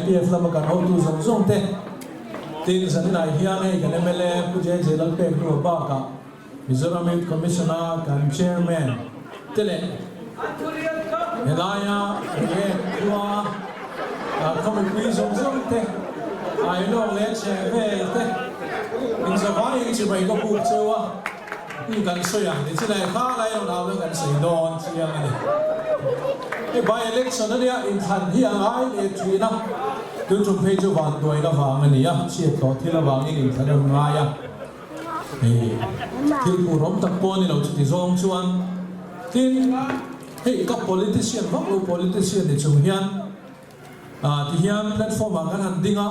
APF lama kan hotu zawng zawng te, tin zaninah hian hei kan mla Pu JJ Lalpekhlua bakah Mizoram Youth Commission a kan Chairman te leh helaia Reiek khua a khaw mipui zawng zawng te, Ailawng leh chhehvel te inzavaiin chibai ka buk cheu a, um kan sawi ang ti chi leh kha lai rawn au na kan sawi dawn chiang a ni. Hei by election ania inthlan hi a ngai leh thin a, tun tum phei chu vanduaina vang a ni a, chhiat tawh thil avangin inthlan a rawn ngai a. Hei thil pur awm tak pawh a ni lo chuti zawng chuan tin hei ka politician vak lo politician ni chung hian ah ti hian platform ah kan han ding a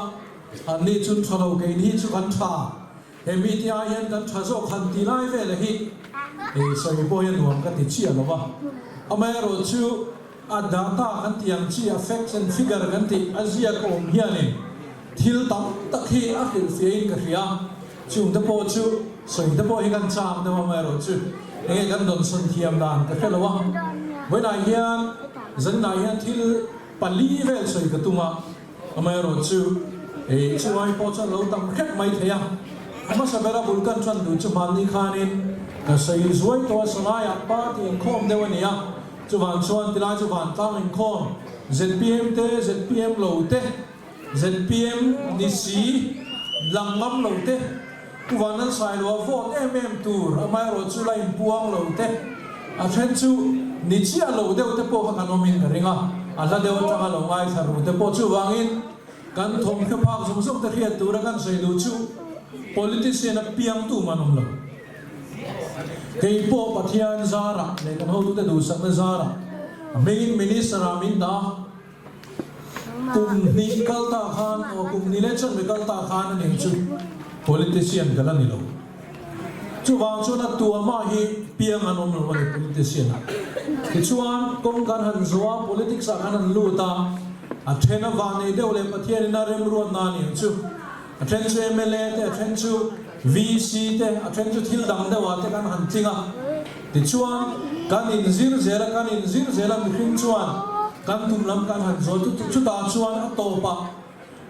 an ni chun tha lo keini hi chu kan tha he mi te ai hian kan tha zawk han ti lai vel hi hei sawi pawh hi a nuam ka ti chiah lo va amaherawh chu a data kan tih ang chi a facts and figure kan tih a ziak a awm hianin thil tam tak hi a hrilhfiahin ka hria. Chung te pawh chu sawi te pawh hi kan chak deuh amaherawh chu enge kan dawnsawn thiam dan ka hre lo a. Vawiinah hian zaninah hian thil pali vel sawi ka tum a, amaherawh chu ei chuai pawh chuan lo tam hrep mai thei a. A hmasa bera bul kan tan duh chu hmanni khanin ka sawi zuai tawh a, sawlaiah party inkhawm deuh a ni a, chuvang chuan tilai chu vantlang inkhawm zpm te zpm lo te, Zpm ni si, lang ngam lo te, Pu Vanlal Sailoa vote em em tur amaherawh chu la inpuang lo te, a then chu ni chiah lo deuh te pawh kha kan awmin ka ring a, a hla deuh atanga lo ngaithla ru te pawh chuvangin kan thawmhnaw phak zawng zawng te hriat tura kan sawi duh chu politician a piang tum an awm lo. Kei pawh Pathian zarah leh kan hotute duhsakna zarah a hmingin Minister ah min dah a. Kum hnih kal ta khan aw kum hnih leh chuan mi kal ta khan a ning chu politician ka la ni lo. Chuvang chuan a tuama hi piang an awm lo a ni politician ah. Tichuan kawng kan han zawh a politics ah kan han lut a, a then a vanei deuh leh Pathianin a remruatna a ning chu a then chu mla te a then chu VC te a then chu thil dang deuh ah te kan han tling a. Tichuan, kan inzir zel a, kan inzir zel a, mihring chuan kan tum lam kan han zawl chu chutah chuan a tawpah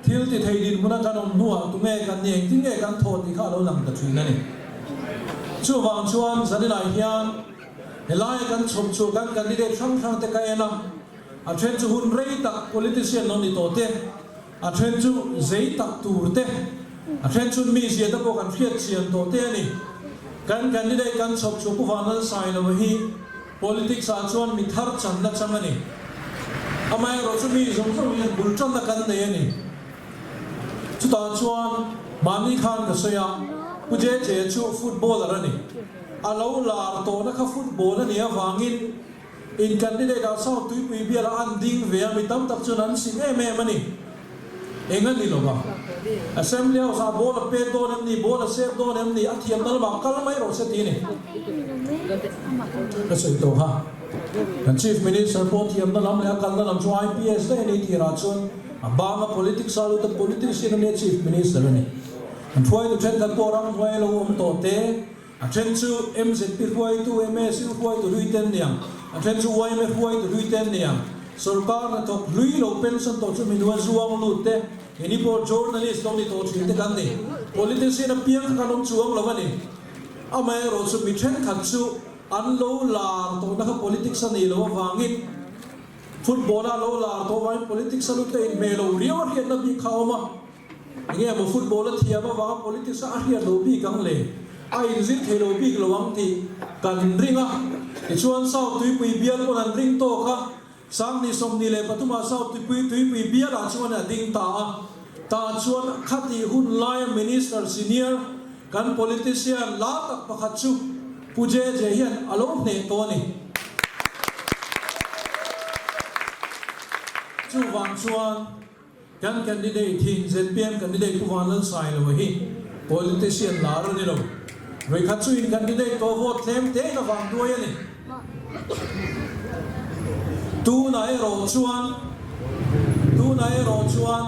thil ti thei dinhmuna kan awm hnuah tunge kan ni, engtin nge kan thawh tih kha a lo lang ta thin a ni. Chuvang chuan zaninah hian helaia kan chhawp chhuah kan candidate hrang hrang te ka en a, a then chu hun rei tak politician lo ni tawh te, A then chu zei tak tur te, a then chu mi zia te pawh kan hriat chian tawh te a ni. Kan candidate kan chhawp chu Pu Vanlalsailova hi politics ah chuan mi thar channa chang a ni. Amaherawh chu mi zawng zawng hian bul tanna kan nei a ni. Chutah chuan mahni khan ka sawi a, Pu JJ chu footballer a ni. A lo lar tawhna kha football a nih avangin, In candidate ah South Tuipui bial ah an ding ve a, mi tam tak chuan an sim em em a ni. Eng a ni lo va. Assembly House ah ball a pet dawn em ni, ball a sep dawn em ni, a thiamna lamah kal mai rawh se ti a ni. Ka sawi tawh kha. Kan Chief Minister pawh thiamna lam leh a kalna lam chu IPS daih a ni tirah chuan a banga politics a lut a, politician a nia Chief Minister a ni. An hruaitu thenkhat pawh ramhnuai a lo awm tawh te. A then chu MZP hruaitu, MSU hruaitu hlui te an ni ang, a then chu yma hruaitu hlui te an ni ang. Sorkar hnathawk hlui lo pension tawh chu minua zuang lut te, ini pawh journalist lo ni tawh thin te kan ni. Politician apiang kha kan awm chuang lo a ni. Amaherawh chu mi thenkhat chu an lo lar tawhna kha politics a nih loh avangin football a lo lar tawh avangin politics a lut te inhmeh lo riau a hriatna bik kha a awm a. Enge maw football a thiam avanga politics a a hriat lo bik ang le? A inzir thei lo bik lo ang tih kan ring a. Tichuan South Tuipui bial pawn an ring tawk a, Sangni 23 ah South Tuipui Tuipui bialah chuan a ding ta a. Tah chuan khatih hun laia Minister Senior kan politician la tak pakhat chu Pu JJ hian a lo hneh tawh a ni. Chuvang chuan. Kan candidate hi zpm candidate Pu Vanlalsailova hi politician lar a ni lo. Vawikhat chu in candidate tawh vote tlem te in a vang duai a ni. Tunah erawh chuan tunah erawh chuan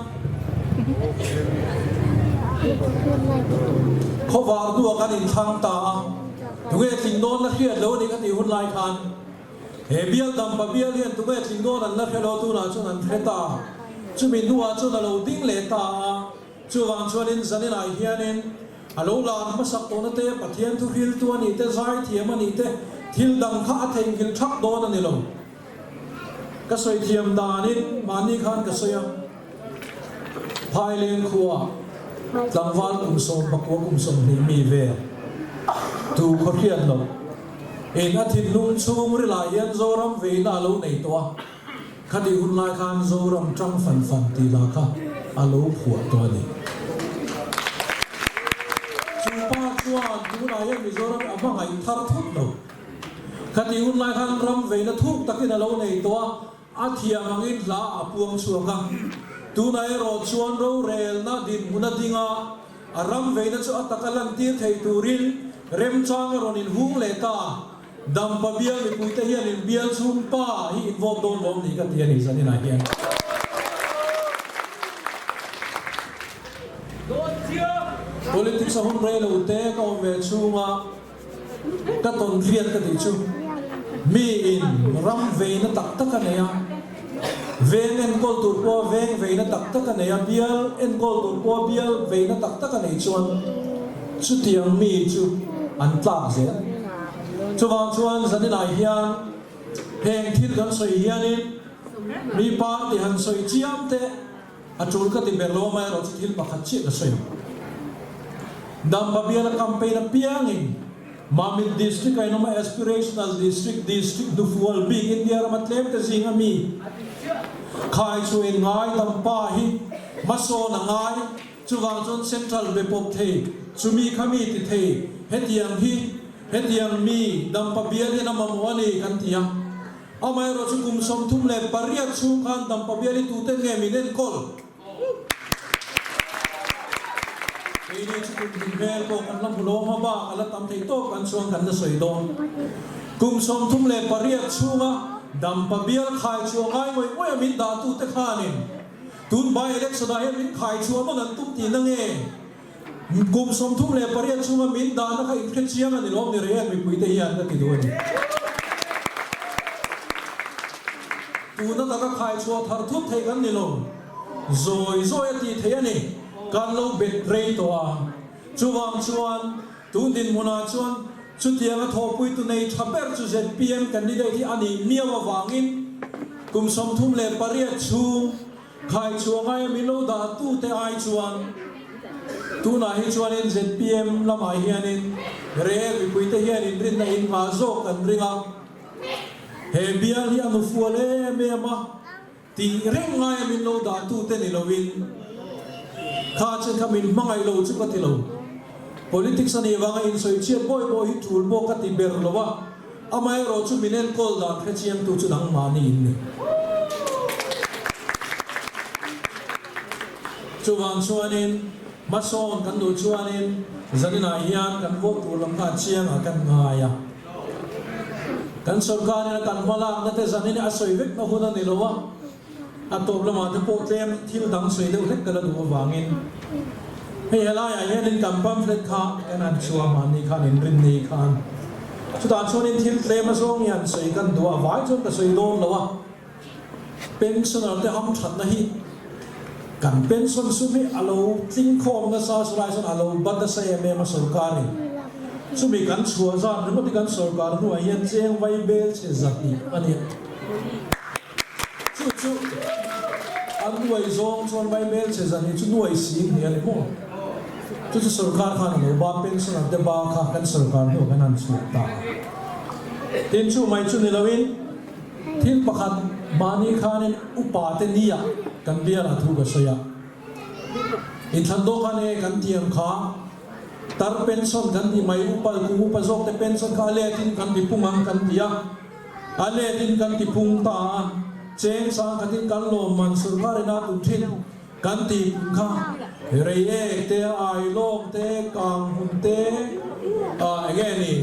khawvar hnuah kan inthlang ta a, tunge tling dawn la hriat lo a ni ka tih hun lai khan He bial dampa bial hian tunge tling dawn an la hre lo tunah chuan an hre ta. Chumi hnuah chuan a lo ding leh ta a, chuvang chuanin zaninah hianin a lo lar hmasak tawhna te, Pathian thuhriltu a nih te, zaithiam a nih te, thil dang kha a theihnghilh thak dawn a ni lo. Ka sawi thiam danin mahni khan ka sawi a, Phaileng khua tlangval kum 19 kum 20 mi vel tu khaw hriat loh in a thinlung chhung rilah hian Zoram veina a lo nei tawh a, khatih hun lai khan Zoram tang fan fan tih lah kha a lo phuah tawh a ni. Chu pa chuan tunah hian Mizoram a hmangaih thar thut lo. Khatih hun lai khan ram veina thuk takin a lo nei tawh a, a thiam angin hla a puang chhuak a. Tunah erawh chuan rorelna dinhmun a ding a, a ram veina chu a taka lantir thei turin remchang a rawn inhung leh ta. Dampa bial mipuite hian in bial chhung pa hi in vote dawn lawm ni ka ti a ni zaninah hian. Politics a hun rei lo te ka awm ve chhunga. Ka tawn hriat ka tih chu mi in ram veina tak tak a nei a, veng enkawl tur pawha veng veina tak tak a nei a, bial enkawl tur pawha bial veina tak tak a nei chuan chutiang mi chu an tlak zel. Chuvang chuan zaninah hian heng thil kan sawi hianin mi party han sawi chiam teh A tul ka ti ber lo amaherawh chu thil pakhat chiah ka sawi ang. Dampa biala campaign apiangin Mamit District a inawm a Aspirational District, District hnufual bik India rama tlemte zinga mi khai chu in ngai Dampa hi hmasawn a ngai, chuvang chuan Central be pawp thei, chumi kha mi ti thei, hetiang hi hetiang mi Dampa bial hian a mamawh a ni kan ti a. Amaherawh chu kum 38 chhung khan Dampa bial hi tute nge min enkawl? Keini chu kum hnih hmel pawh kan la hmu lo hma bak a la tam thei tawk kan chuan kan la sawi dawn. Kum 38 chhunga Dampa bial khai chhuah ngai ngawih ngawih a min dahtute khanin tun by election ah hian min khai chhuah mawn an tum tihna nge? Kum 38 chhunga min dahna kha inhre chiang a ni lawm ni reng mipuite hian ka ti duh a ni. Tuna taka khai chhuah thar thut thei kan ni lo. Zawi zawi a tih theih a ni. Kan lo bet rei tawh a. Chuvang chuan tun dinhmunah chuan chutianga thawhpuitu nei tha ber chu zpm candidate hi a nih miau avangin kum 38 chhung Khai chhuah ngaia min lo dah tute ai chuan tunah hi chuanin zpm lamah hianin rel mipuite hian inrinna in nghah zawk kan ring a, he bial hi a nufual em em a tih reng ngaia min lo dah tute ni loin kha chen kha min hmangaih lo chu ka ti lo. Politics a nih vanga insawi chhiat bawi bawi hi tul pawh ka ti ber lo a. Amaherawh chu min enkawl dan hrechiangtu chu nangmahni in ni. Chuvang chuanin hmasawn kan duh chuanin zaninah hian kan vote tur lam kha chiangah kan ngai a. Kan sorkarin a kan hmalakna te zanin a sawi vekna hun a ni lo a. A tawp lamah te pawh tlem thil dang sawi deuh hlek ka la duh avangin hei helaiah hianin kan pamphlet kha kan han chhuah mahni khan inrinni khan chutah chuanin thil tlem azawng hi han sawi kan duh a, vai chuan ka sawi dawn lo a, pensioner te hamthatna hi kan pension sum hi a lo tling khawm nasa chulai chuan a lo bat nasa em em a sorkarin chumi kan chhuah zan ringawt hi kan sorkar hnuah hian cheng vai bel chhe zahnih a ni. Chu chu an nuai zawng chuan vai hmelchhe zan hi chu nuai sing hnih a ni maw? Chu chu sorkar khan a lo ba pension an te ba kha kan sorkar hnu kan han chhuah ta a. Tin chu mai chu ni loin thil pakhat mahni khanin upa te nia kan bialah thu ka sawi a. Inthlan dawh khan e kan tiam kha tar pension kan ti mai upa kum upa zawk te pension kha a letin kan ti pung ang kan ti a. A let in kan ti pung ta a, cheng sang khatin kan lawmman sorkar in a duh thin kan ti pung kha. Reiek te, Ailawng te, Kanghmun te, ah enge ni,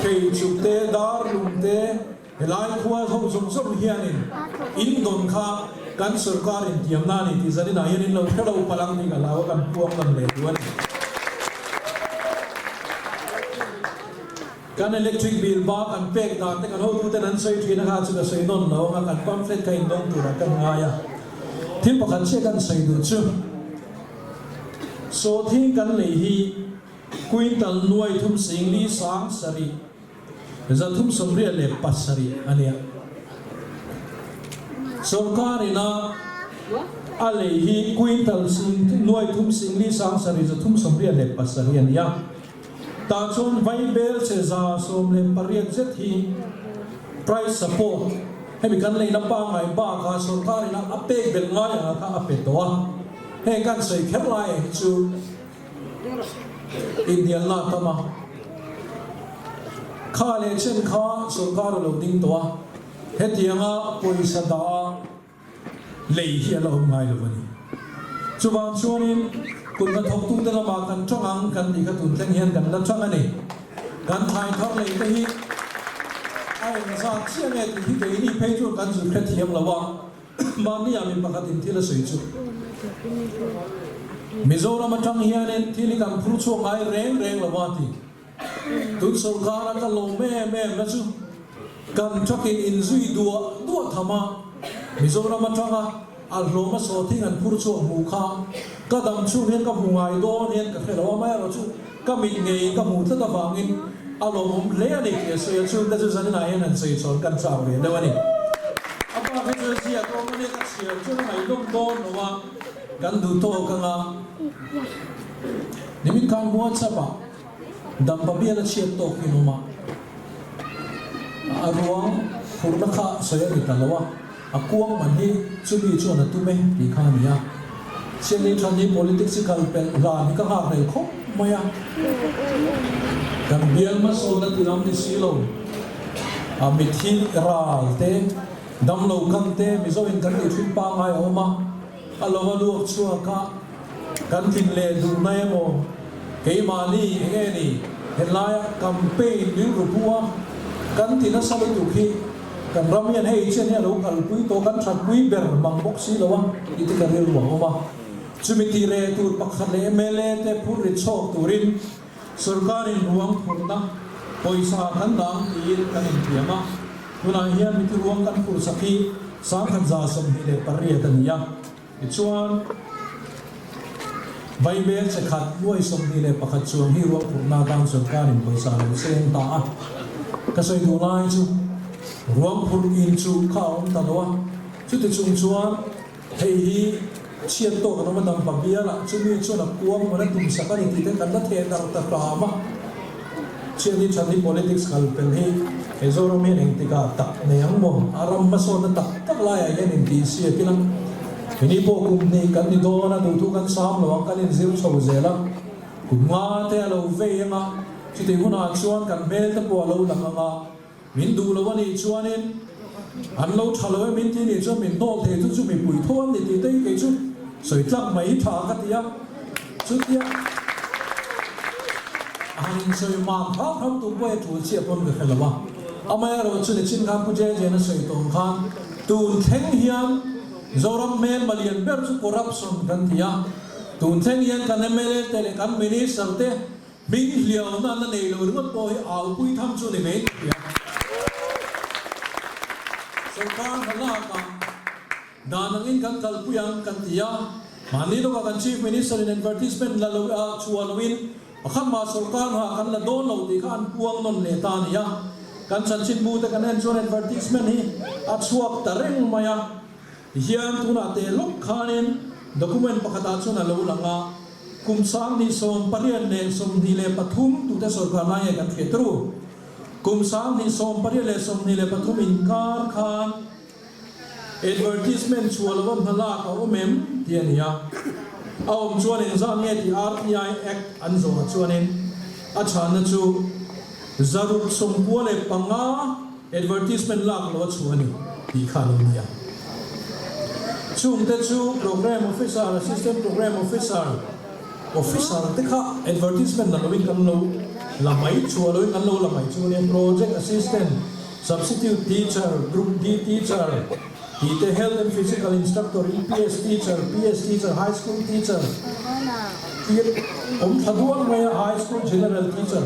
Kheichuk te, Darlung te, helai khua ho zawng zawng hianin in dawn kha kan sorkar in tiamna a ni tih zaninah hian in lo hre lo palh ang tih ka hlau a, kan puang lam leh duh a ni. Kan electric bill ba kan pek dan te kan hotuten an sawi thin a kha chu ka sawi nawn lo ang a, kan pamphlet kha indawng turah kan ngai a. Thil pakhat chiah kan sawi duh chu, Sawhthing kan lei hi quintal nuai thum sing li sang sarih, 387 a nia. Sorkar ina a lei hi quintal nuai thum sing li sang sarih 387 a nia. Tah chuan vaibel che 118 zet hi price support hemi kan leina pangngai bakah sorkar ina a pek belh ngai anga kha a pe tawh a. Heng kan sawi kher lai hi chu inhnialna a tam a. Kha leh chen kha sorkar a lo ding tawh a, hetianga pawisa dah a lei hi a la awm ngai lo a ni. Chuvang chuanin kut hnathawktute lamah kan tang ang kan tih kha tun thleng hian kan la tang a ni. Kan thlai thar lei te hi a engzat chiah nge tih hi keini phei chuan kan zut hrethiam lo a. Mahnia mi pakhatin thil a sawi chu Mizoram atang hianin thil hi kan phur chhuak ngai reng reng lo a ti. Tun sorkara ka lawm em em na chu kan truck-in inzui duah duah tham a, Mizoram atanga a hlawm a sawthing an phur chhuak hmuh kha ka dam chhung hian ka hmu ngai dawn hian ka hre lo a, amaherawh chu ka mit ngeiin ka hmuh tlat avangin a lawmawm hle a ni tih a sawi a, chhungte chu zaninah hian han sawi chhawn kan chak ve deuh a ni. A pa kha chu ziak awm a nia ka chhiar chuan a ngaihnawm dawn lo a, kan duh tawk ang a. Nimin khan WhatsApp ah Dampa bial a chhiat tawk hi an awm a, a ruang phurhna kha sawi a ni ta lo a. A kuang man hi chumi chuan a tum e tih kha a ni a. Siamni than hi politics hi kal pelh hlan hi ka nghak rel khawp mai a. Kan bial hmasawnna ti lam ni si lo. A mithi ral te, damlo kan te Mizo in kan tih thin pangngai a awm a. A lo a luak chhuak a, kan tlin leh duhna emaw keimahni eng nge ni helaia campaign rilru pu a kan ti nasa lutuk hi kan ram hian hei chen hi a lo kalpui tawh kan thatpui ber mang bawk si lo a tih te ka rilru a awm a. Chumi tih reh tur pakhat leh mla te phur ri chhawk turin Sorkarin ruang phurhna pawisa kan dang tiin kan intiam a, tunah hian miti ruang kan phurhsak hi 1128 a ni a. Tichuan, Vaibel che khat nuai 21 chuang hi ruang phurhna atan sorkarin pawisa a lo seng ta a. Ka sawi duh lai chu ruang phurh in chu kha a awm ta lo a, chuti chung chuan Hei hi chhiat tawk an awm a dampa bialah chumi chuan a kuang hmun a tum sak a ni tih te kan la theh darh ta hram a. Chhiat hi than hi politics kal pel hi he Zoram hian engtikah tak nei ang maw? A ram hmasawnna tak tak laiah hian intih siak ila hini pawh kum hnih kan ni dawn a, duhthu kan sam lo ang kan inzir chho zel a, kum nga te a lo vei ang a, chutih hunah chuan kan hmel te pawh a lo lang ang a. Min duh lo a nih chuanin an lo tha lo e min ti nih chuan min hnawl thei chu chu mipui tho an ni tih te hi kei chu sawi tlak mai hi tha ka ti a, chutia a han insawi mam hram hram tur pawh hi a tul chiah pawn ka hre lo a, amaherawh chu nichin khan Pu Jejen a sawi tawh ang khan tun thleng hian Zoram hmelma lian ber chu corruption kan ti a, tun thleng hian kan mla te leh kan minister te Hming hliauna la nei lo ringawt pawh hi aupui tham chu ni mai tia. Sorkar hna lakah dan angin kan kalpui ang kan ti a, mahni lawkah kan Chief Minister in advertisement la lo a chhuah loin pakhat mah sorkar hna kan la dawn lo tih kha an puang nawn leh ta a ni a. Kan chanchinbu te kan en chuan advertisement hi a chhuak ta reng mai a. Tihian tunah teh lawk khanin document pakhatah chuan a lo lang a, kum 2023 tute sorkar lai nge kan hriat ru? Kum 2008 leh 23 inkar khan advertisement chhuah lova hna lak a awm em tih a ni a, a awm chuan engzat nge tih RTI Act an zawhah chuanin a chhanna chu 695 Advertisement lak lo a chhuah a ni tih kha a lo ni a. Chungte chu Programme Officer, Assistant Programme Officer, Officer te kha advertisement la loin kan lo la mai chhuah loin kan lo la mai chu a nia. Project Assistant, Substitute Teacher, Group D Teacher tih te, Health and Physical Instructor, EPS Teacher, PS Teacher, High School Teacher tih awm thla dual mai a, High School General Teacher,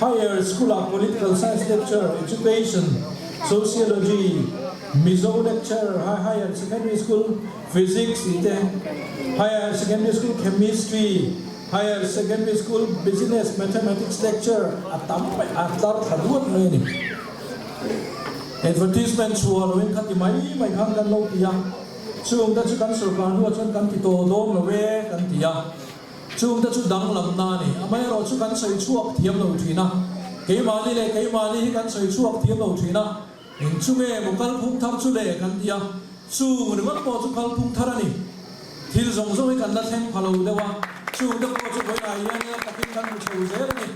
Higher School ah Political Science Lecturer, Education, Sociology. Mizo lecturer, Higher Secondary School Physics tih te, Higher Secondary School Chemistry, Higher Secondary School Business Mathematics lecturer a tam mai, a tlar thla duat mai a ni. Advertisement chhuah loin kha ti mai mai khan kan lo ti a, chungte chu kan sorkar hnuah chuan kan ti tawh dawn lo e kan ti a. Chungte chu danglamna a ni. Amaherawh chu kan sawi chhuak thiam lo thin a, keimahni leh keimahni hi kan sawi chhuak thiam lo thin a, eng chu nge maw kalphung thar chu le kan ti a, chung ringawt pawh chu kalphung thar a ni. Thil zawng zawng hi kan la thleng pha lo deuh a, chungte pawh chu vawiinah hian ila takin kan hmu chho zel a ni.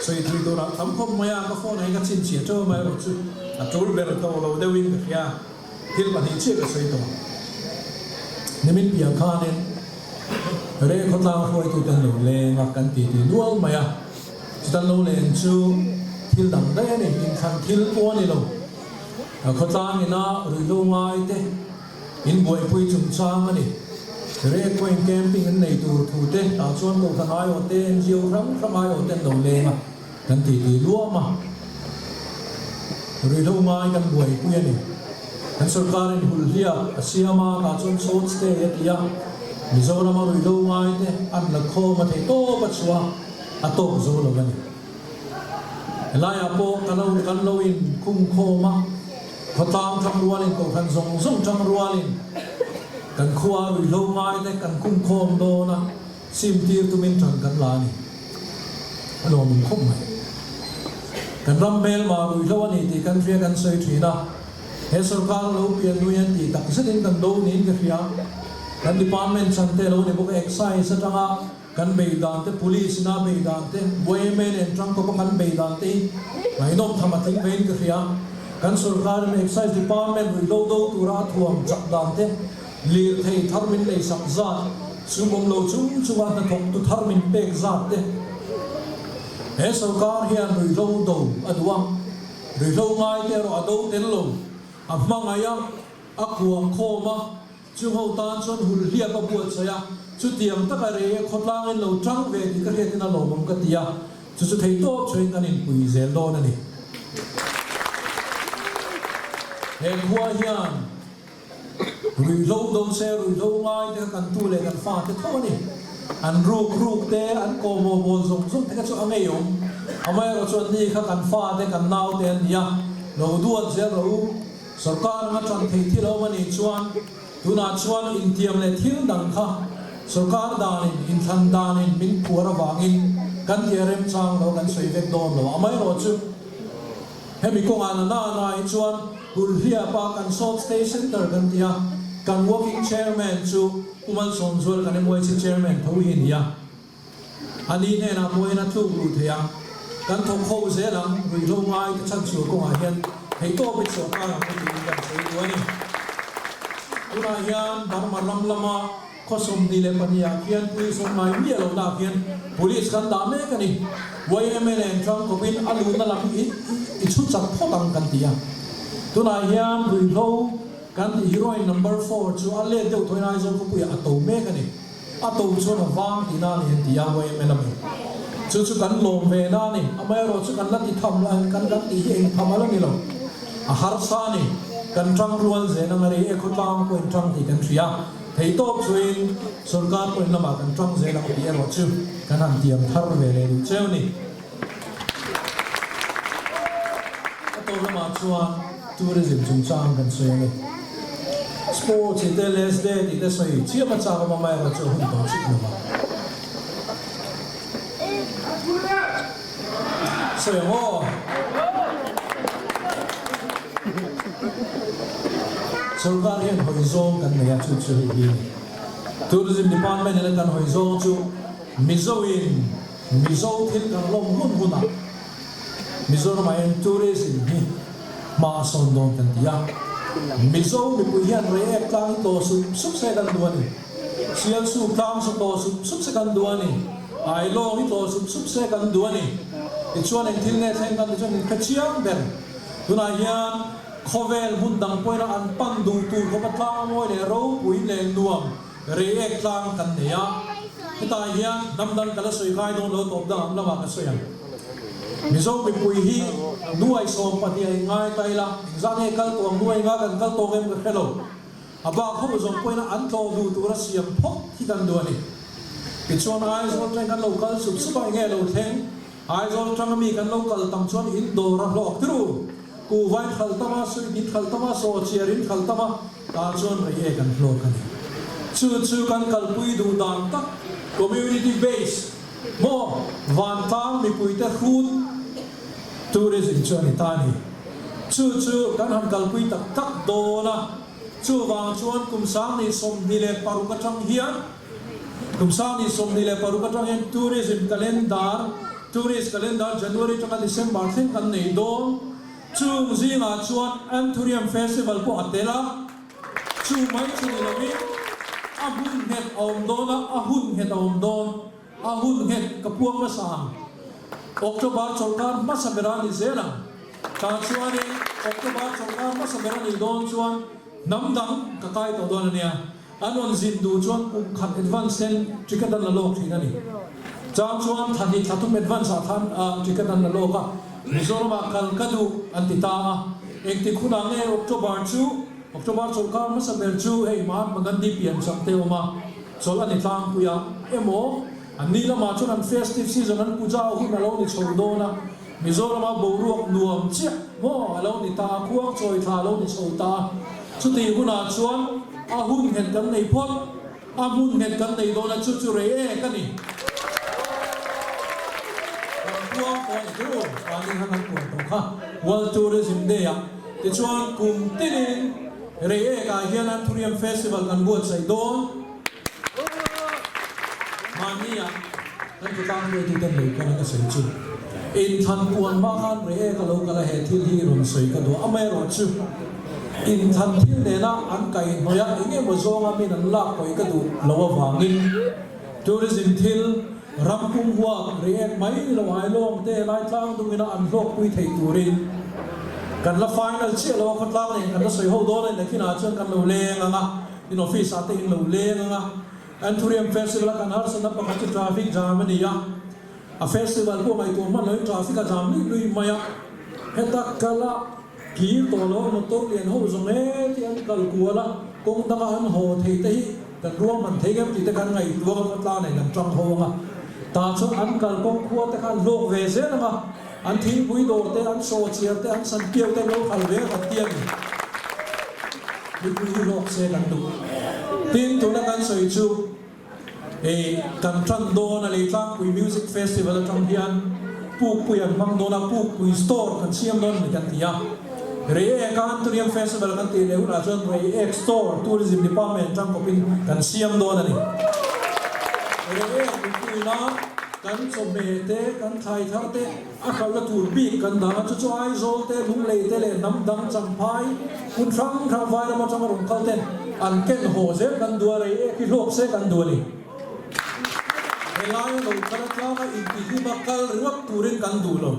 Sawi thui turah tam khawp mai a, ka phone ah hi ka chhinchhiah teuh mai erawh chu a tul ber tawh lo deuhin ka hria, thil pahnih chiah ka sawi tawh. Nimin piang khanin Reh khawtlang hruaitute an lo leng a, kan ti ti nual mai a, chutan lo leng chu thil dang daih a ni, inthlan thil pawh a ni lo. Khawtlang ina ruihhlo ngai te In buaipui chungchang a ni. Rek pawhin camping an nei tur thu te tah chuan Kohhran aiawh te, NGO hrang hrang aiawh te an lo leng a, kan ti ti luam a. Ruihhlo ngai kan buaipui a ni. Kan sorkarin hulhliak a siam a, tah chuan short stay a ti a, Mizorama ruihhlo ngai te an la khawm a thei tawp a chhuah a tawk zo lo a ni. Helaiah pawh kan lo kan lo in khum khawm a, khawtlang thang rualin kohhran zawng zawng tang rualin kan khua ruihhlo ngai te kan khum khawm dawn a, sim tir tumin tan kan la a ni. A lawmawm khawp mai. Kan ram hmelma ruihhlo a ni tih kan hria kan sawi thin a, he sorkar lo pian nui an tih tak zetin kan do niin ka hria. Kan department chan te lo ni bawk a, excise atanga Kan bei dan te, Police ina bei dan te, yma nen tangkawpa kan bei dan te hi ngaihnawm tham a tling vein ka hria. Kan sorkarin Excise Department ruihhlo do tura a thuam chak dan te, lirthei thar min leisak zat, sum awm lo chung chunga hnathawktu thar min pek zat te. He sorkar hian ruihhlo do a duh a, ruihhlo ngai te erawh a do tel lo, a hmangaih a, a kuah khawm a, Chu ho tan chuan hulhliap a buatsaih a, chutiang taka rei a khawtlangin lo tang ve tih ka hriatin a lawmawm ka ti a, chu chu thei tawp chhuahin kan inpui zel dawn a ni. He khua hian ruihhlo do se ruihhlo ngai te kha kan tu leh kan fa te tho a ni. An ruk ruk te, an kawhmawh bawl zawng zawng te kha chu a ngeiawm. Amaherawh chuan ni kha kan fa te, kan nau te an ni a, lo duat zel rawh u. Sorkar anga tan theih thil a awm a nih chuan tunah chuan intiam leh thil dang kha sorkar danin, inthlan danin min phuar avangin kan ti a remchang lo, kan sawi vek dawn lo. Amaherawh chu hemi kawngah na na na hi chuan Hulhliapa kan Salt Stay Centre kan ti a, kan Working Chairman chu Pu Malsawmzual kan MYC Chairman tho hi a ni a. A ni hnenah pawh hian a tluk luh thei a, kan thawk ho zel ang, ruihhlo ngai te chhan chhuah kawngah hian theihtawpin sorkar ang u tiin kan sawi duh a ni. Tunah hian Burma ram lama khaw 22 ah khian police awm ngai miah lohna ah khian police kan dah mek a ni. YMA nen chuan kawpin a luhna lam i i chhu chak phawt ang kan ti a. Tunah hian ruihhlo kan tih heroin number four chu a let deuh thawiin Aizawl khawpuiah a to mek a ni. A to chuan a vang tih na a ni an ti a, YMA lamin. Chu chu kan lawm ve na a ni. Amaherawh chu kan la ti tham la, kan kan tih hi eng tham a la ni lo. A harsa a ni. Kan tang rual zel ang a ri e, khawtlang pawhin tang tih kan hria. Theihtawp chuin sorkar pawhin lamah kan tang zel ang tih erawh chu kan han tiam thar ve leh duh cheu a ni. A tawp lamah chuan tourism chungchang kan sawi a ni. Sports tih te, Les Day tih te sawi chiam a chak awm a, amaherawhchu a hun tawh chik lo va. Sawi ang aw. Sorkar hian hawi zawng kan nei a, chu chu hei hi a ni. Tourism Department in a kan hawi zawng chu Mizo in Mizo thil kan lawm hun hunah Mizoramah hian tourism hi hma a sawn dawn kan ti a. Mizo mipui hian Reiek tlang hi tawh sup sup se kan duh a ni. Sialsuk tlang chu tawh sup sup se kan duh a ni. Ailawng hi tawh sup sup se kan duh a ni. Tichuan eng thil nge thleng kan ti chuan in hre chiang ber. Tunah hian khawvel hmun dang pawhin an pan duh tur khawpa tlang mawi leh ropui leh nuam Reiek tlang kan nei a, hetah hian hnam dang ka la sawi kai dawn lo tawp dang ang lamah ka sawi ang. Mizo mipui hi nuai 12 a inngai ta ila, engzah nge kal tawh ang nuai nga kan kal tawk em ka hre lo. A bak ho zawng pawhin an tlawh duh tura siam phawt hi kan duh a ni. Tichuan Aizawl tang kan lo kal sup sup a, enge lo thleng? Aizawl tanga mi kan lo kal tam chuan in dawr a hlawk tirh. Kuhva in khalh tam a, sweet in khalh tam a, sawhchiar in khalh tam a, tah chuan rei e kan hlawk a ni. Chu chu kan kalpui duh dan tak community base maw vantlang mipuite hrut tourism chu a ni ta a ni. Chu chu kan han kalpui tak tak dawn a, chuvang chuan kum 2026 atang hian kum 2026 atang hian tourism calendar, tourist calendar January atanga December thleng kan nei dawn. Chung zingah chuan Anthurium Festival pawh a tel a, chu mai chu ni lovin a hun nghet a awm dawn a, a hun nghet a awm dawn, a hun nghet ka puang hmasa ang. October chawlhkar hmasa ber a ni zel ang. Tah chuanin October chawlhkar hmasa ber a nih dawn chuan hnam dang ka kai tawh dawn a nia. An rawn zin duh chuan kum khat advance ten ticket an la lawk thin a ni. Chang chuan thla hnih thla thum advance ah khan ticket an la lawk a, Mizoram ah kal ka duh an ti ta a. Engtik hunah nge October chu, October chawlhkar hmasa ber chu hei Mahatma Gandhi pian chak te awm a, chawlh a ni tlangpui a, emaw an ni lamah chuan an festive season an puja hun a lo ni chho dawn a, Mizoram ah boruak nuam chiah maw a lo ni ta a, khuang chawi thla a lo ni chho ta a. Chutih hunah chuan a hun nghet kan nei phawt, a hmun nghet kan nei dawn a, chu chu rei ek a ni. Kan puang pawh a ni tûr, mahni khan an puan tawh kha World Tourism Day ah. Tichuan kum tinin rei ek ah hian Anthurium Festival kan buatsaih dawn. Mahni ah kan khawtlang hruaituten lo kal a ka sawi chu inthlan puan hma khan rei ek a lo kal a he thil hi rawn sawi ka duh a, amaherawhchu Inthlan thil nena an kaihhnawih a eng emaw zawnga min an lak kawi ka duh lo avangin tourism thil ram pum huak react mai lo Ailawng te Laitlang dungina an hlawkpui thei turin kan la final chiah lo a khawtlang nen kan la sawi ho dawn a ni nakinah chuan kan lo leng ang a in office ah te in lo leng ang a Anthurium Festival a kan harsatna pakhat chu traffic jam a ni a a festival pawh ngaihtuah hman loin traffic a jam luih luih mai a heta kala Kir tawh lo motor lian ho zawng e tih an kal kual a, kawng danga an haw thei te hi kan ruahman thei ngem tih te kan ngaihtuah a khawtla nen an tang ho ang a. Tah chuan an kal kawng khua te kha an hlawk ve zel ang a, an thingpui dawr te, an sawhchiar te, an sanpiau te an lo khal ve a kan ti a ni. Mipui hi hlawk se kan duh. Tin, tuna kan sawi chu. Hei kan tan dawn a Leitlangpui Music Festival atang hian Pukpui an hmang dawn a, Pukpui Store kan siam dawn a ni kan ti a. Reiek a Anthurium Festival kan tih leh hunah chuan Reiek Store Tourism Department atang kawpin kan siam dawn a ni. Reiek mipuina kan chawhmeh te, kan thlai thar te a hralhna tur bik kan dang a, chu chu Aizawl te, Lunglei te leh hnam dang Champhai hmun hrang hrang Vairam atanga rawn kal ten an ken haw zel kan duh a, rei ek hi hlawk se kan duh a ni. Helaia lo kal atlanga intihlim a kal ringawt turin kan duh lo.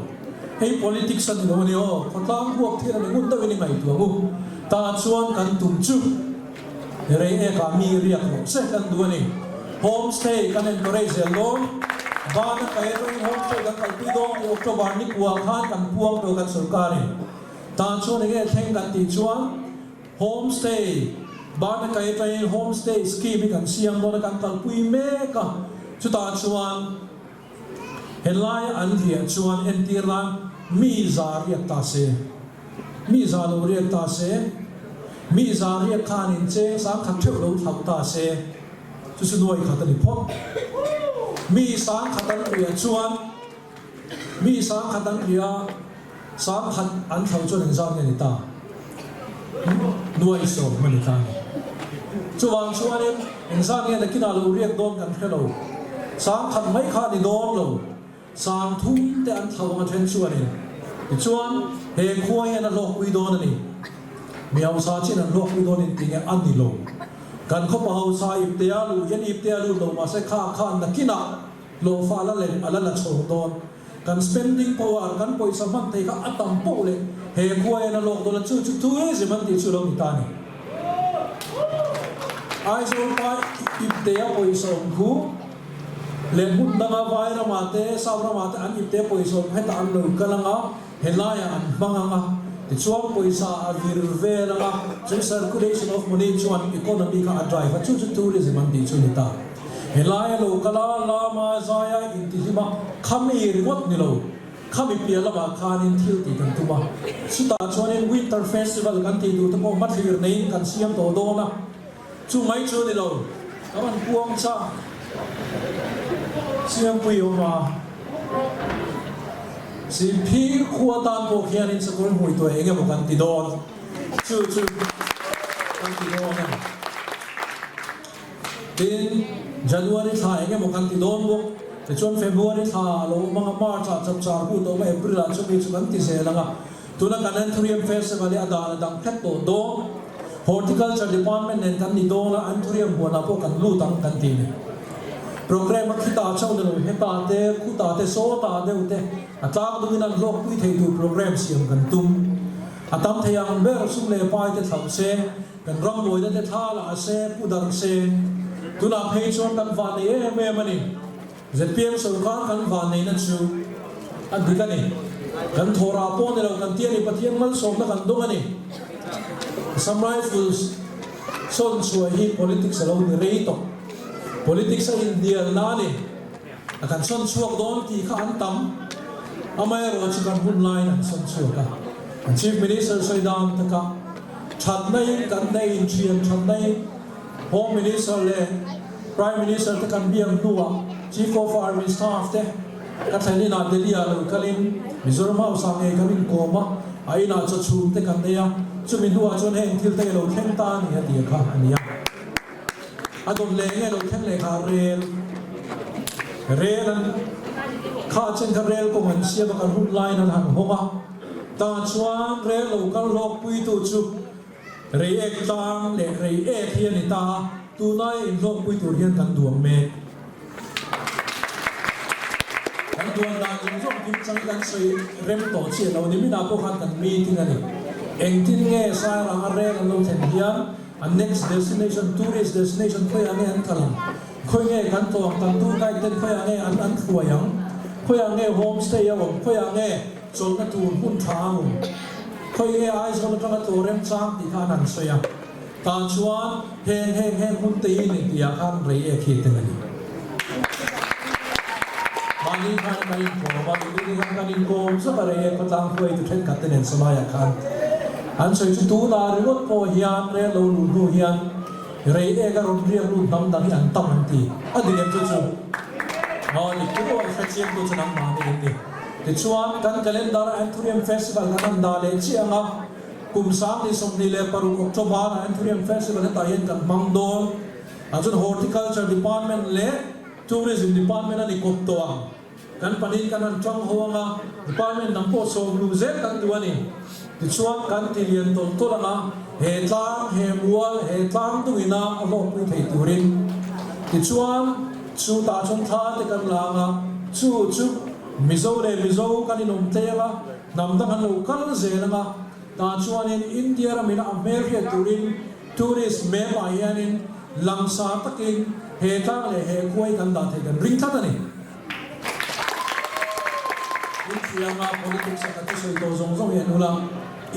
Hei politics a ni lo a ni aw, khawtlang huak thil a ni ngun deuhin i ngaihtuah ang u. Tah chuan kan tum chu rei ekah mi riak rawh se kan duh a ni. Home stay kan encourage zel dawn. Bana kai atangin home stay kan kalpui dawn tih October ni kuah khan kan puang tawh kan sorkarin. Tah chuan enge thleng kan tih chuan Home stay, Bana kai atangin home stay scheme hi kan siam dawn a, kan kalpui mek a. Chutah chuan helai an riah chuan entir nan mi za riak ta se, mi za lo riak ta se, mi za riak khanin cheng 10,000 theuh lo thlauh ta se, chu chu nuai khat a ni phawt. Mi 10,000 an riah chuan mi 10,000 an riah a, 10,000 an thlauh chuan engzat nge ni ta? Nuai sawm a ni ta a ni. Chuvang chuanin engzat nge nakinah lo riak dawn kan hre lo. 10,000 mai kha a ni dawn lo. 30,000 te an thlauh ang a then chuanin. Tichuan, he khua hian a hlawkpui dawn a ni. Mi hausa chin an hlawkpui dawn in tinge a ni lo. Kan khawpa hausa iptea luh hian iptea lut lo mahse kha khan nakinah hlawhfa a la lem a la la chho dawn. Kan spending power, kan pawisa hman thei kha a tam poh leh he khua hian a lawk dawn a, chu chu tourism an tih chu lo ni ta a ni. Aizawl pa iptea pawisa awm khu Leh hmun danga vai ramah te, Sap ramah te an ipte pawisa awm hetah an lo kal ang a, helaiah an hmang ang a, tichuan pawisa a vir vel ang a, chu circulation of money chuan economy kha a drive a, chu chu tourism an tih chu a ni ta. Helaia lo kal a, lama zaia intihlim a, khami ringawt ni lo, khami piah lamah khanin thil tih kan tum a, chutah chuanin Winter Festival kan tih duh te pawh hmathlir neiin kan siam tawh dawn a. Chu mai chu ni lo, ka rawn puang chak Siampui awm a, Sihphir khua tan pawh khianin sakawr hmui tuai eng emaw kan ti dawn, chu chu kan ti dawn a ni. Tin, January thla eng emaw kan ti dawn bawk, tichuan February thla a lo awm ang a, March ah chapchar kut a awm a, April ah chumi chu kan ti zel ang a. Tuna kan Anthurium Festival hi a dan a dang hret tawh dawn. Horticulture Department nen kan ni dawn a, Anthurium huanah pawh kan lut ang kan ti ni. Programme a khitah chauh ni lo, hetah te, khutah te, sawtah deuh te a tlang dungin an hlawkpui thei tur programme siam kan tum. A tam thei ang ber sum leh pai te thlauh se, kan rambuaina te thla la se, pu darh se. Tunah phei chuan kan vannei em em a ni. Zpm sorkar kan vanneihna chu a dik a ni. Kan thawhrah pawh ni lo kan ti a ni, Pathian malsawmna kan dawng a ni. Assam Rifles sawn chhuah hi politics a lo ni rei tawh. Politics a inhnialna a ni. A kan sawn chhuak dawn tih kha an tam. Amaherawh chu kan hun laiin an sawn chhuak a. Kan Chief Minister sawi dan takah thatna in kan neih inthian thatna in Home Minister leh Prime Minister te kan biak hnuah Chief of Army Staff te ka thlen inah Delhi ah lo kalin Mizoram House ah ngei kan inkawm a, a inah chaw chhum te kan nei a, chumi hnuah chuan heng thil te i lo thleng ta a ni a ti kha a ni a. A dawt leh nge lo thleng leh kha rel rel an kha chen kha rel kawng an siam a kan hun laiin an han hawng a, tah chuan rel lo kal hlawkpuitu chu Reiek tlang leh reiek hi a ni ta a, tunlaia inhlawkpui tur hian kan duang mek. Kan duan dan zawng zawng kim chang kan sawi rem tawh chiah lo ni minah pawh khan kan meeting a ni. Engtin nge Sairanga rel an lo thlen hian an next destination, tourist destination khawiah nge an kal ang? Khawi nge kan tlawng kan tour guide ten khawiah nge an an hruai ang? Khawiah nge homestay a awm? Khawiah nge Chawlhna tur hmun tha a awm. Khawi nge Aizawl atanga tlaw remchang tih kha an han sawi a. Tah chuan heng heng heng hmun te hi ni tihah khan rei ek hi tel a ni. Mahni khan kan inkawm a, mipui te khan kan inkawm zauh a rei ek khawtlang hruaitu thenkhat te nen sawlaiah khan an sawi chu tunah ringawt pawh hian rel lo luh hnu hian rei ek a rawn riak lut hnam dang hi an tam an ti. A dik em chu chu? Aw dik chu a hrechiangtu chu nangmahni in ni. Tichuan, kan calendar a Anthurium Festival kan han dah leh chiah ang a, kum 2026 October a Anthurium Festival hetah hian kan hmang dawn. Ah chuan Horticulture Department leh Tourism Department a ni kawp tawh ang. Kan pahnihin kan han tang ho ang a, Department dang pawh sawm luh zel kan duh a ni. Tichuan, kan ti lian tawlh tawlh ang a, he tlang, he mual, he tlang dungina a hlawkpui thei turin. Tichuan, chutah chuan thla te kan la ang a, chu chu. Mizo leh Mizo kan inawm tleng a, hnam dang an lo kal zel ang a, tah chuanin India ramina a hmel hriat turin tourist map ah hianin langsar takin he tlang leh he khua hi kan dah thei kan ring tlat a ni. Infiamna politics a ka thusawi tawh zawng zawng hi an ul a,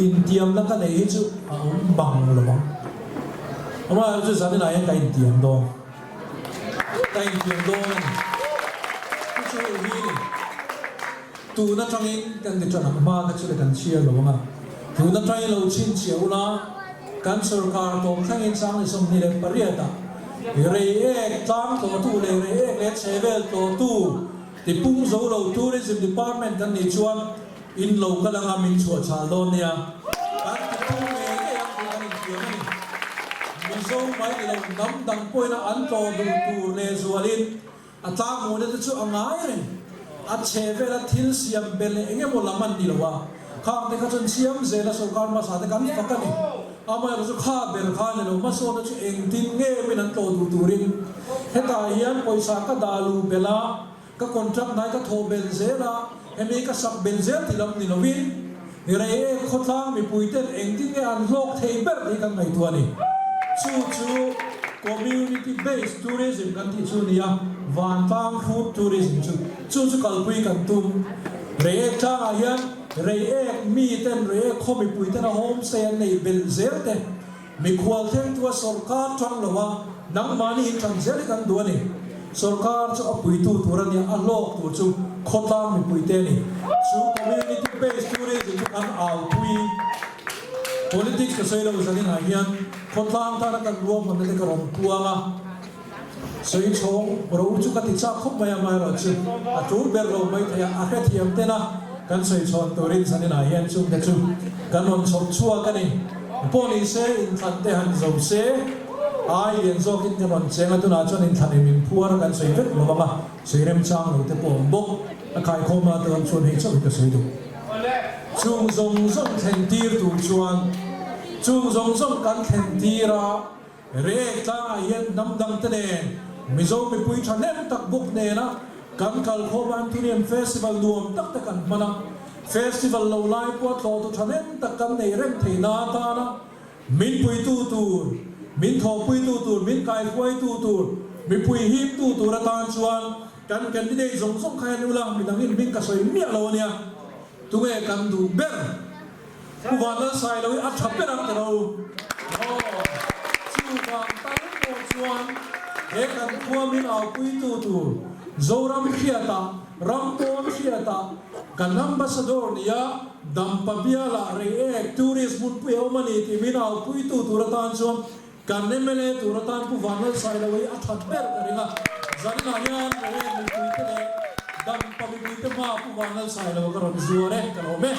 intiamna ka nei hi chu a awm bang lo ang. Amaherawhchu zaninah hian ka intiam dawn. Ka intiam dawn a ni. Chu chu hei hi ni. Tun atangin kan ti tan ang hma kha chu le kan chhiar lo ang a. Tun atangin lo chhinchhiah ula kan sorkar tawp thlengin 2028 ah Reiek tlang tlawhtu leh Reiek leh chhevel tlawhtu tipung zo lo Tourism Department kan nih chuan In lo kal anga min chhuah chhal dawn nia. Kan ti pung ngei ngei ang tih kan intiam a ni. Mizo mai ni lo hnam dang pawhin a an tlawh duh tur leh zualin a tlangmuhna te chu a ngai reng. A chhe vela thil siam bel leh eng emaw lam an ni lo a, khang te kha chuan siam zela sorkar hmasa te kan fak a ni. Amaherawhchu chu kha ber kha ni lo, hmasawnna chu engtin nge min an tlawh duh turin hetah hian pawisa ka dah luh belh a, Ka contract hnai ka thawh bel zel a, hemi ka sak bel zel ti lam ni lovin Reiek khawtlang mipui ten engtin nge an hlawk thei ber tih kan ngaihtuah a ni. Chu chu. Community Based Tourism kan tih chu a ni a, vantlang food tourism chu chu chu kalpui kan tum. Reiek tlangah hian Reiek miten Reiek khaw mipui tena homestay an neih belh zel te, mikhual thlengtua sawrkar tang lo a, nangmahni intlan zel hi kan duh a ni. Sawrkar chu a puitu tur a nia, a hlawk tur chu khawtlang mipuite a ni. Chu Community Based Tourism chu kan aupui. Politics ka sawi lo zanin ah hian khawtlang tana kan ruahmanna te ka rawn puang a, sawi chhawng ro chu ka ti chak khawp mai a, amaherawh chu a tul ber lo mai thei a, a hrethiam tena kan sawi chhawn turin zanin ah hian chungte chu kan rawn chhawp chhuak a ni. Pawh ni se inthlan te han zo se, ai lian zawkin kan rawn cheng a, tunah chuan inthlan em inphuar a kan sawi vek lo ang a, sawi remchang lo te pawh a awm bawk, a khaikhawm a tan chuan hei chauh hi ka sawi duh. Chung zawng zawng thlen tir tur chuan chung zawng zawng kan thlen tir a, Reiek tlangah hian hnam dangte nen Mizo mipui thahnem tak bawk nena kan kalkhawm Anthurium Festival nuam tak te kan hman a, Festival lo lai pawh tlawhtu thahnem tak kan nei reng thei na atana min puitu tur, min thawhpuitu tur, min kaihruaitu tur, mipui hiptu tur atan chuan Kan candidate zawng zawng kha hian ula midangin hming ka sawi miah lo ania, tunge kan duh ber? Pu Vanlalsai lo hi a tha ber ang ka ro. Aw, chuvang tal pawh chuan he kan khua min aupuitu tur Zoram hriatah, ram pawn hriatah kan ambassador nia Dampa bialah Reiek tourist hmunpui a awm a ni tih min aupuitu tur atan chuan Kan mla tur atan Pu Vanlalsailo hi a that ber ka ring a, zaninah hian Reiek mipuite leh Dampa mipuite hma Pu Vanlalsailo ka rawn zuar e, ka lawm e.